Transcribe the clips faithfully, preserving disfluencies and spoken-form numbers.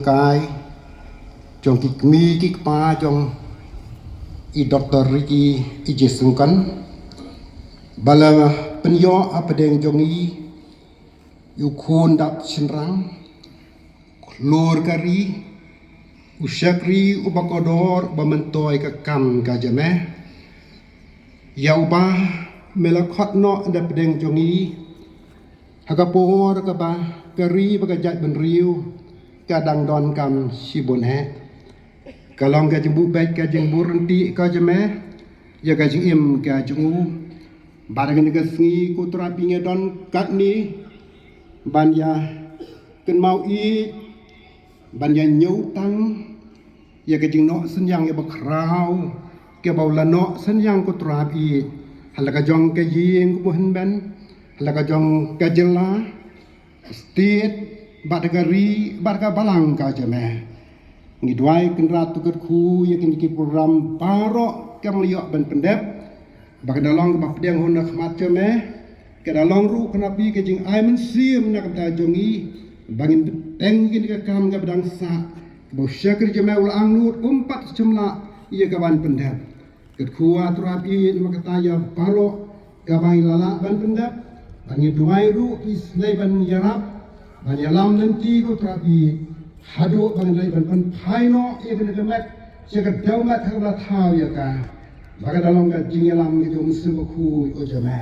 kai jong ki kmie ki kpa jong i Doktor Ricky i Jesungkan ba la pynïoh ha pdeng jong i, u khun dap shynrang, khlur ka ri, u shakri uba kordor ba myntoi ka kam ka jong me. Ïa uba me la khot noh na pdeng jong i ha ka por kaba ka ri ba ka jaitbynriew ka dang donkam shibun eh. Ka long ka jingbuh beit ka jingbuh rynti ka jong me ïa ka jingim ka jong u. Bad ha kane ka sngi ko Trai ngi don katne ban ïa kynmaw ïa, ban ïa ñiewtang ïa ka jingnoh synñiang ïa ba khraw kaba u la noh synñiang ko Trai, ha la ka jong ka ïing kumba hynmen, ha la ka jong ka jylla, state, bad ka ri, bad ka balang ka jong me. Ngi duwai Kynrad to kyrkhu ïa kine ki program baroh kiba ngi la ïoh ban pyndep, ba ka da long kaba pdiang hun na khmat jong me. Ka da long ruh kane ka jingai mynsiem na ka bynta jong ngi ba ngin bteng ïa kane ka kam kaba dang sah, ba u shakri jong me u la angnud um pat shym lah ïa ka ban pyndep. Kyrkhu A Trai namar kata ïa baroh kaba ngi la lah ban pyndep, ba ngi duwai ruh ki snei ban ïarap, ban ïalam lynti ko Trai, haduh ba ngin leit ban pynphai noh ïa kane ka met sha ka dewmet ha kaba la thaw ïa ka, ba ka da long ka jingïalam ka jong u Mynsiem Bakhuid u jong me.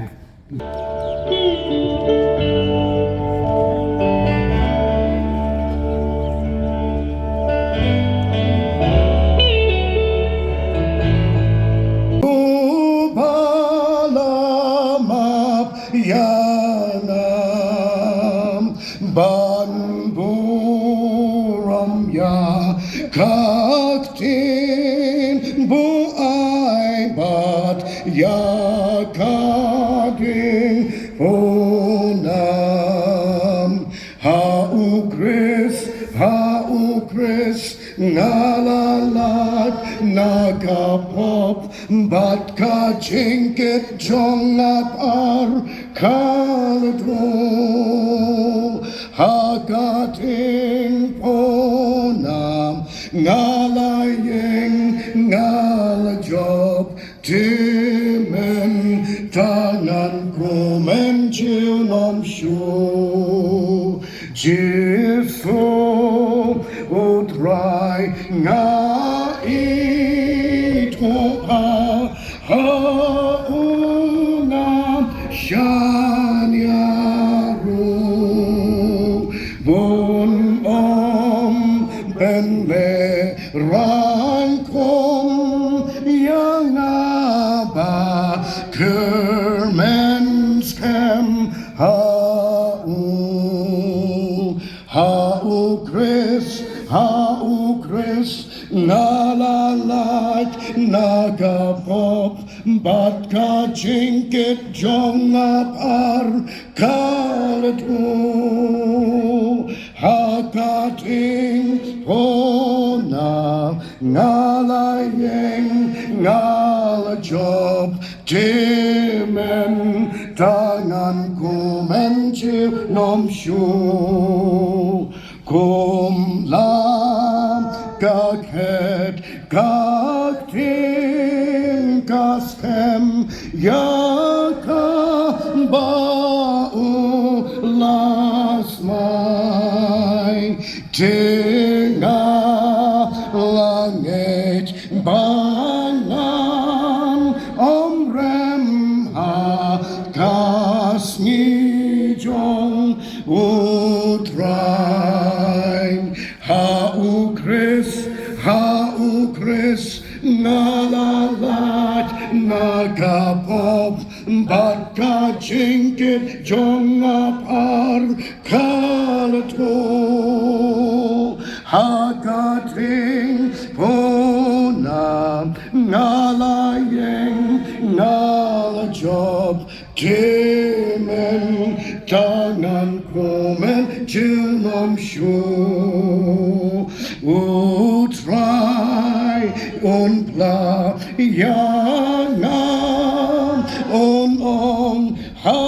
Uba la map ïa nga ban burom ïa ka ktien, buaibad ïa ka diengphna. Ha U Khrist, ha U Khrist nga la lait na ka pop, bad ka jingkit jong nga ba ar ka la duh. Ha ka diengphna nga la ïeng, nga la jop, te mynta ngan kumjuh nym shuh. Jisu U Trai, nga ithuh, ha u ngam shaniah ruh, bun ym pynlehrain kum ïa nga ba kyrmen skhem. Ha u, ha U Khrist, ha U Khrist nga la lait na ka pop, bad ka jingkit jong nga ba ar ka la duh. Ha ka diengphna nga la ïeng, nga la jop, te mynta ngan kumjuh nym shuh. Kumba ka khet ka ktien ka skhem ïa kaba u la smai, te nga la ngeit ba ngan ym rem ha ka sngi jong U Trai. Ha U Khrist, ha U Khrist nga la lait na ka pop, bad ka jingkit jong nga ba ar ka la duh. Ha ka diengphna nga la ïeng, nga la jop, te mynta ngan kumjuh nym shuh. U Trai un phla ïa nga, un ong ha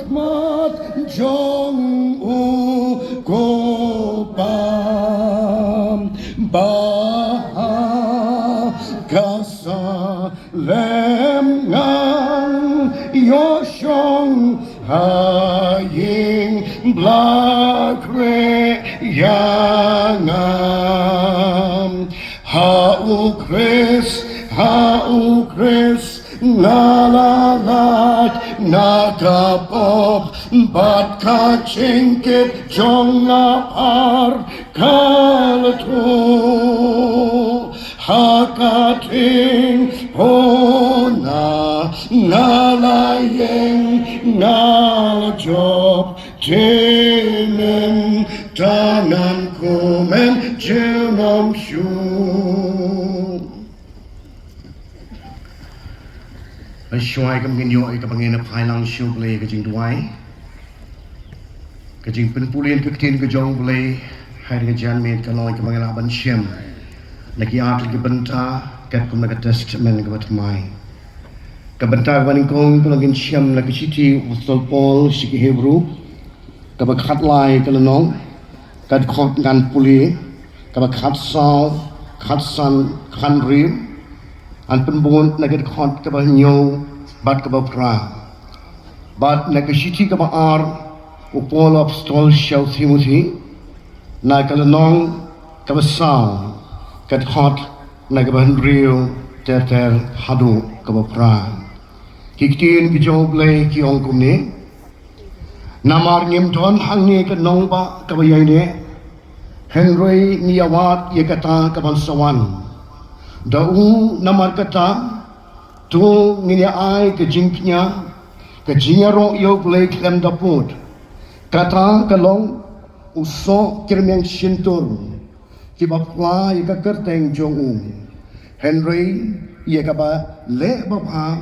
khmat jong u Kpa. Ba ha ka salem ngan ïoh shong ha ïing Blei Khreh ïa nga. Ha U Khrist, ha U Khrist, nga la lait na ka pop bad ka jingkit jong nga par ka la tu. Ha ka ding pona nga la ïeng, nga la jop, te mynta ngan kmen junom shuh. Shuwa kum ngin ïoh ïa kaba ngin ïa phai lang sha U Blei ka jingduwai, ka jingpynpule ïa ka ktien ka jong U Blei ha ka janmiet ka long kaba ngi lah ban shem na ki ar tylli ki bynta katkum na ka Testament kaba thymmai. Ka bynta kaba nyngkong ka long ngin shem na ka shithi u Apostol Paul sha ki Hebru, kaba khatlai ka lynnong, ka dkhot ngan pule, kaba khatsaw, khatsan, khathynriew. Ngan pynbud na ka dkhot kaba hynñiew bad kaba phra. Bad na ka shithi kaba ar u Paul Apostol sha u Timothi, na ka lynnong kaba saw, ka dkhot na kaba hynriew ter ter haduh kaba phra. Ki ktien ki jong U Blei ki ong kumne: Namar ngim don hangne ka nongbah kaba ïaineh, hynrei ngi ïawad ïa kata kaban sa wan. Da u namar kata, to ngin ïa ai ka jingkñia, ka jingïaroh ïa U Blei khlem da pud. Kata ka long u soh kyrmiang shyntur kiba pla ïa ka kyrteng jong u. Hynrei ïa kaba leh babha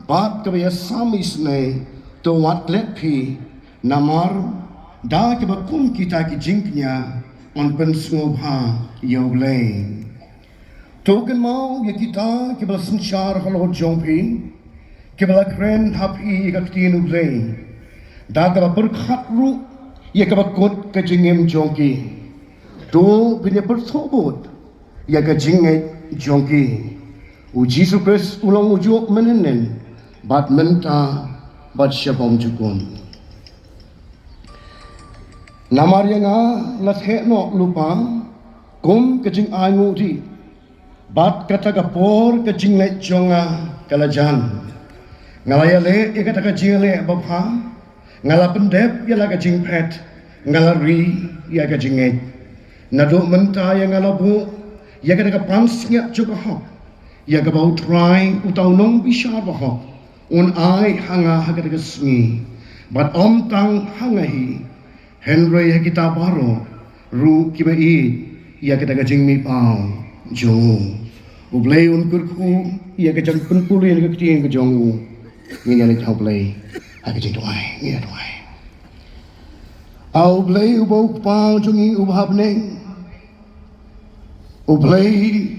bad kaba ïasam isynei to wat klet phi, namar da kiba kum kita ki jingkñia yn pynsngewbha ïa U Blei. To kynmaw ïa kita kiba la synshar halor jong phi, kiba la kren ha phi ïa ka ktien U Blei, da kaba pyrkhat ruh ïa kaba kut ka jingim jong ki. To phin ïa pyrthuh bud ïa ka jingngeit jong ki. U Jisu Khrist u long ujuh mynhynnin bad mynta bad shaphang jukut. Namar ïa nga la theh noh lypa kum ka jingainguh dih, bad kata ka por ka jingleit jong nga ka la jan. Nga la ïaleh ïa kata ka jingïaleh babha, nga la pyndep ïa la ka jingphet, nga la ri ïa ka jingngeit. Naduh mynta ïa nga la buh ïa kata ka pansngiat jong ka hok, ïa kaba U Trai uta u nongbishar bahok un ai ha nga ha kata ka sngi, bad ym tang ha nga hi, hynrei ha kita baroh ruh kiba ïeit ïa kata ka jingmihpaw jong u. U Blei un kyrkhu ïa ka jingpynpule ïa ka ktien ka jong u. Ngin ïa leit ha U Blei ha ka jingduwai, ngin ïa duwai. A U Blei uba U Kpa jong ngi uba ha bneng, U Blei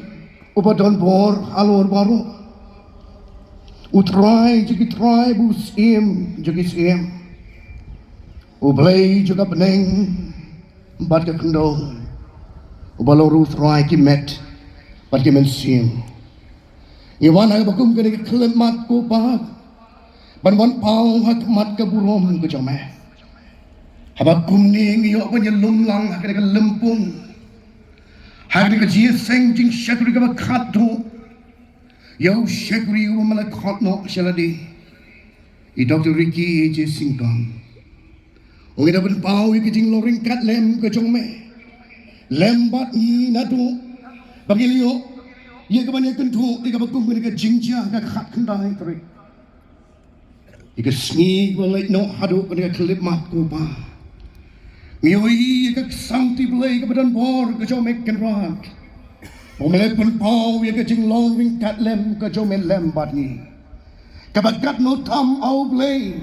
uba don bor halor baroh, U Trai jong ki trai, U Syiem jong ki syiem, U Blei jong ka bneng bad ka khyndew, uba long ruh U Trai ki met bad ki mynsiem. Ngi wan ha kaba kum kane ka khyllipmat ko Pa, ban wan paw ha khmat ka burom ka jong me. Haba kumne ngi ïoh ban ïalum lang ha kane ka lympung, ha kane ka jingïaseng jingshakri kaba khatduh ïa u shakri uba me la khot noh sha lade, i Doktor Ricky A J Syngkon. Ngi da pynpaw ïa ka jinglong ryngkat lem ka jong me lem bad ngi naduh ba ngi la ïoh ïa ka ban ïakynduh ïa kaba kum kane ka jingjia ka khatkhyndai tarik. Ïa ka sngi kaba leit noh haduh kane ka khyllipmat ko Pa, ngi ïohi ïa ka ksangti Blei kaba don bor ka jong me Kynrad, ba me la pynpaw ïa ka jinglong ryngkat lem ka jong me lem bad ngi. Kaba katno tam, A U Blei,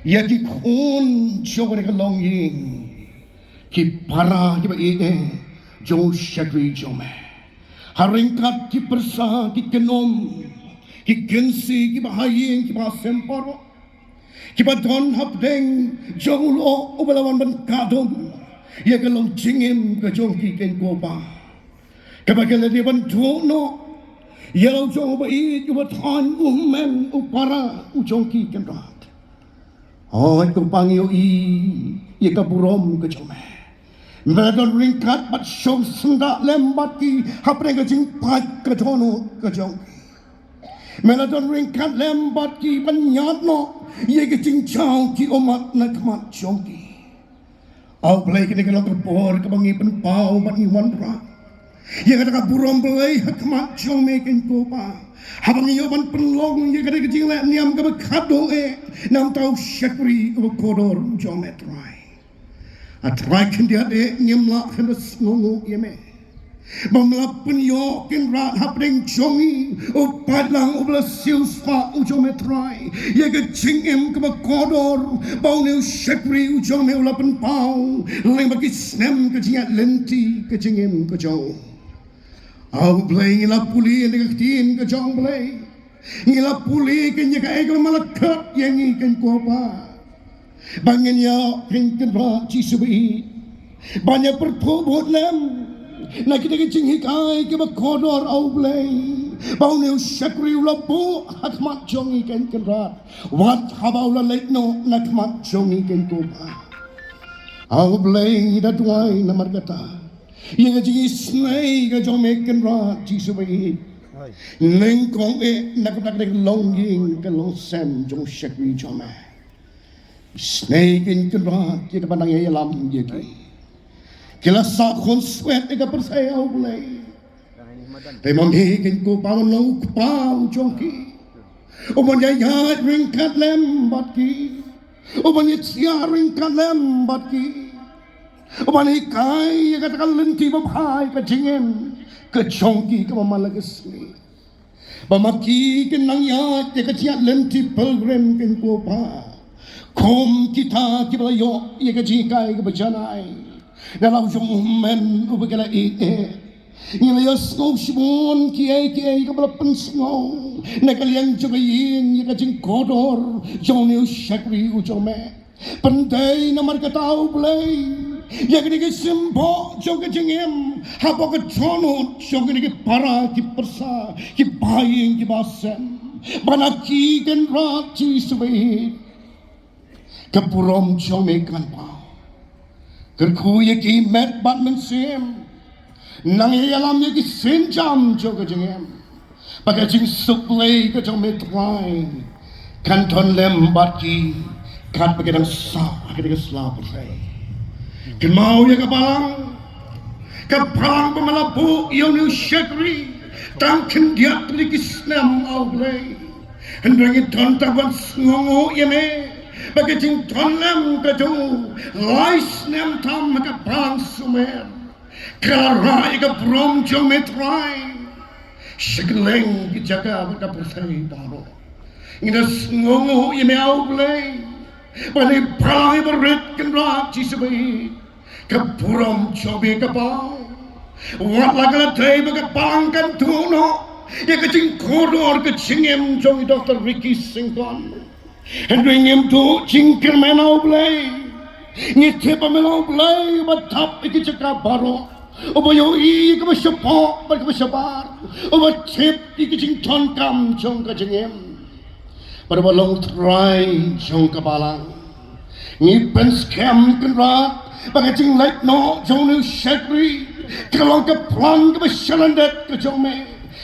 ïa ki khun jong kane ka longïing, ki para kiba ïeit jong u shakri jong me, ha ryngkat ki pyrsa, ki kynhun, ki kynsi, kiba ha ïing, kiba ha sem baroh, kiba don hapdeng jong u lyoh uba la wan ban kdup ïa ka long jingim ka jong ki, ko Pa. Kaba ka la dei ban duh noh ïa la u jong u ba ïeit, u ba thaiñ, u hynmen, u para u jong ki, Kynrad. Hooid, Kpa, ngi ïohi ïa ka burom ka jong me. Me la don ryngkat bad shong syndah lem bad ki hapdeng ka jingpait ka dohnud ka jong ki. Me la don ryngkat lem bad ki ban ñiad noh ïa ka jingjaw ki ummat na khmat jong ki. A U Blei, kane ka long ka por kaba ngi pynpaw bad ngi wanrah ïa kata ka burom Blei ha khmat jong me, Kynrad Kpa, haba ngi ïoh ban pynlong ïa kata ka jingleh niam kaba khadduh eh na ka bynta u shakri uba kordor u jong me, Trai. A Trai, khyndiat eh ngim lah ban sngewnguh ïa me ba me la pynïoh, Kynrad, hapdeng jong ngi u paidlang uba la siewspah u jong me, Trai, ïa ka jingim kaba kordor ba une u shakri u jong me u la pynpaw lyngba ki snem ka jingïaid lynti ka jingim ka jong u. A U Blei, ngi la pule na ka ktien ka jong U Blei. Ngi la pule kane ïa kaei kaba me la khot ïa ngi, Kynrad Kpa, ba ngin ïa, Kynrad Jisu ba ïeit, ban ïa pyrthuh bud lem na kita ki jinghikai kiba kordor, a U Blei, ba une u shakri u la buh ha khmat jong ngi, Kynrad, wat haba u la leit noh na khmat jong ngi, Kynrad Kpa. A U Blei, ngi da duwai namar kata ïa ka jingisynei ka jong me, Kynrad Jisu ba ïeit. Nyngkong eh na ka bynta ka longïing ka longsem jong u shakri jong me. Isynei, Kynrad, ïa kaba nang ïalam ïa ki. Ki la sah khunswet ïa ka pyrthei, a U Blei. Te ma me, Kynrad Kpa, u long u kpa u jong ki, u ban ïaid ryngkat lem bad ki, u ban ïaid ryngkat lem bad ki, u ban hikai ïa kata ka lynti babha ka jingim ka jong ki kaba man la ka sngi, ba ma ki kin nang ïaid ïa ka jingïaid lynti pilgrim, Kynrad Kpa, kum kita kiba la ïoh ïa ka jinghikai kaba janai na la u jong u hynmen uba ki la ïeit. Ngi la ïohsngew shibun kiei kiei kiba la pynsngew na ka liang jong ka ïing ïa ka jingkordor jong une u shakri u jong me. Pyndei namar kata, a U Blei, ïa kane ka symboh jong ka jingim hapoh ka dohnud jong kine ki para ki pyrsa, ki bahaïing ki bahasem, ba na ki, Kynrad Jisu ba ïeit, ka burom jong me kan paw. Kyrkhu ïa ki met bad mynsiem, nang ïalam ïa ki sienjam jong ka jingim, ba ka jingsuk Blei ka jong me, Trai, kan don lem bad ki katba ki dang sah ha kane ka sla pyrthei. Kynmaw ïa ka balang, ka balang ba me la buh ïa une u shakri tang khyndiat tylli ki snem, a U Blei. Hynrei ngi don tang ban sngewnguh ïa me ba ka jingdon lem ka jong u lai snem tam ha ka balang Sumer ka la rah ïa ka burom jong me, Trai, sha kylleng ki jaka bad ka pyrthei baroh. Ngi da sngewnguh ïa me, a U Blei, ba kane ka balang iba rit, Kynrad Jisu ba ïeit, ka burom jong me ka paw. Wat la ka la dei ba ka balang kan duh noh ïa ka jingkordor ka jingim jong i Doktor Ricky Syngkon, hynrei ngim duh jingkyrmen, a U Blei. Ngi tip ba me long U Blei uba dap ïa ki jaka baroh, uba ïohi ïa kaba shapoh bad kaba shabar, uba tip ïa ki jingdonkam jong ka jingim bad uba long Trai jong ka balang. Ngi pynskhem, Kynrad, ba ka jingleit noh jong une u shakri ka long ka plan kaba shalyndet ka jong me,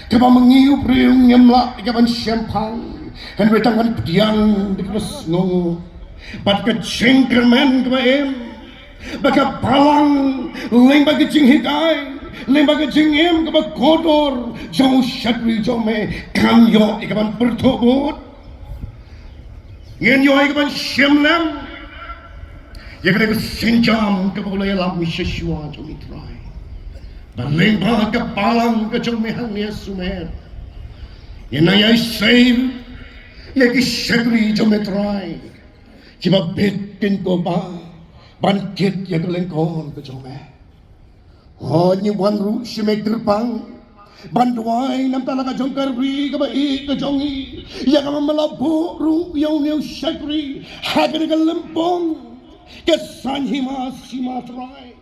kaba ma ngi u briew ngim lah ïa ka ban shemphang, hynrei tang ban pdiang da kaba sngewnguh bad ka jingkyrmen kaba im, ba ka balang lyngba ka jinghikai, lyngba ka jingim kaba kordor jong u shakri jong me, kan ïoh ïa ka ban pyrthuh bud. Ngin ïoh ïa ka ban shim lem ïa kane ka sienjam kaba u la ïalam sha shuwa jong ngi, Trai, ba lyngba ka balang ka jong me hangne ha Sumer, ngin nang ïai save ïa ki shakri jong me, Trai, kiba bit, Kynrad Kpa, ban kit ïa ka lyngkor ka jong me. Hooid, ngi wan ruh sha me kyrpang ban duwai na ka bynta la ka jong ka ri kaba ïeit ka jong ngi, ïa kaba me la buh ruh ïa une u shakri ha kane ka lympung ka saiñ hima sima, Trai.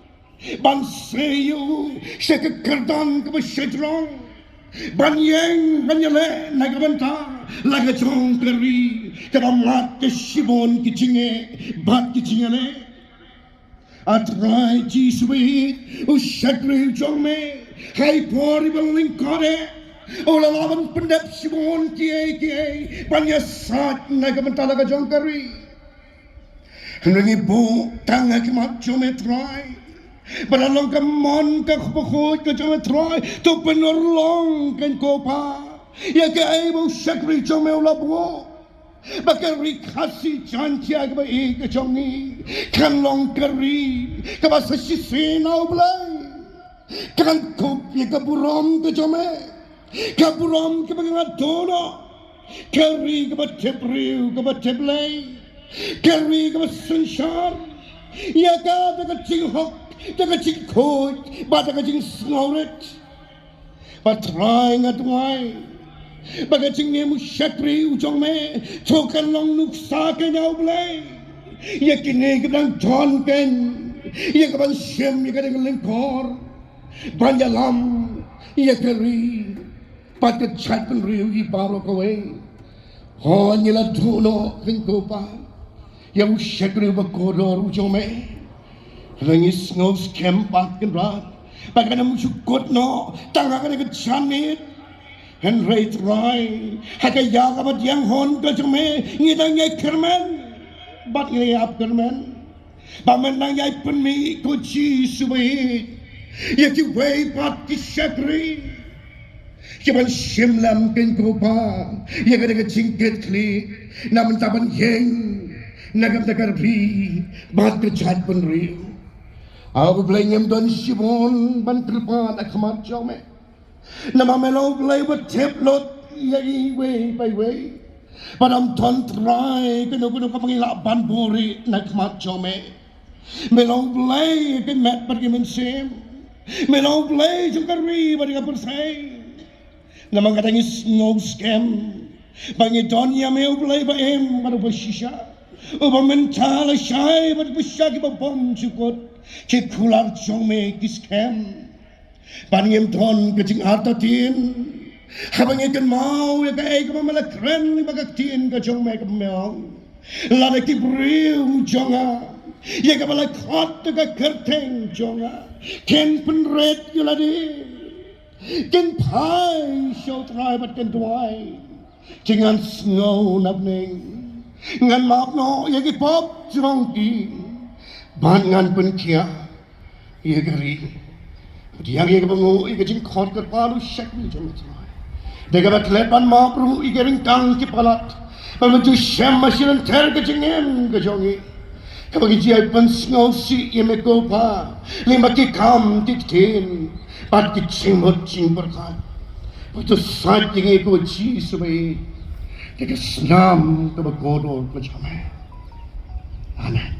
ban sei ïa u sha ka kyrdan kaba shajrong, ban ïeng ban ïaleh na ka bynta la ka jong ka ri kaba mad ka shibun ki jingeh bad ki jingïaleh. A Trai Jisu, u shakri u jong me, ha i por iba lyngkot eh u la lah ban pyndep shibun kiei kiei ban ïasaid na ka bynta la ka jong ka ri. Hynrei ngi buh tang ha khmat jong me Trai, ba la long ka mon ka khuid ka jong me Trai, to pynurlong kein ko Pa ïa kaei ba u shakri jong me u la buh, ba ka ri Khasi Jaiñtia kaba ïeit ka jong ngi kan long ka ri kaba sa shisien na U Blei kan kup ïa ka burom ka jong me, ka burom kaba nga duh noh, ka ri kaba tip briew kaba tip Blei, ka ri kaba synshar ïa ka da ka jinghok, da ka jingkhuid bad da ka jingsngewrit. Ba Trai nga duwai ba ka jingim u shakri u jong me to kan long nuksa kein ïa U Blei ïa kine kiba dang don kein ïa ka ban shim ïa ka dang lyngkor ban ïalam ïa ka ri bad ka jaitbynriew hi baroh kawei. Hooid, ngi la duh noh kein ko Pa ïa u shakri uba kordor u jong me. Hynrei ngi sngewskhem Kynrad ba kan ym ju kut noh tang ha kane ka janmiet. Hynrei Trai, ha ka ïa kaba diang hon ka jong me ngi dang ïai kyrmen bad ngi dang ïai ap kyrmen ba men dang ïai pynmih ko Jisu ba ïeit ïa kiwei pat ki shakri ki ban shim lem kein ko Pa ïa kane ka jingkitkhlieh na bynta ban ïeng na ka bynta ka ri bad ka jaitbynriew. A U Blei, ngim don shibun ban kyrpad ha khmat jong me, namar me long U Blei ba tip lut ïa iwei pa iwei. Bad ym don Trai kano kano kaba ngi lah ban buhrieh na khmat jong me. Me long U Blei ka met bad ka mynsiem. Me long U Blei jong ka ri bad ka pyrthei. Namar kata ngi sngewskhem ba ngi don ïa me U Blei ba im bad uba shisha, uba mynta lashai bad uba shisha kiba bym ju kut, ki kular jong me ki skhem. Ba ngim don ka jingartatien haba ngi kynmaw ïa kaei kaba me la kren lyngba ka ktien ka jong me kaba me ong. Lada ki briew jong nga ïa kaba la khot da ka kyrteng jong nga kin pynrit ïa lade, kin phai sha U Trai bad kin duwai, te ngan sngew na bneng, ngan map noh ïa ki pop jong ki bad ngan pynkhiah ïa ka ri. Bad ïa kaba nguh ïa ka jingkhot kyrpad u shakri jong me Trai, da kaba klet ban map ruh ïa ki ryngkang ki palat ba men ju shem ha shilynter ka jingim ka jong ngi, kaba ngi ju ïai pynsngewsih ïa me ko Pa lyngba ki kam ki ktien bad ki jingmut jingpyrkhat. Ba to sait ïa ngi ko Jisu ba ïeit da ka snam kaba kordor ka jong me. Amen.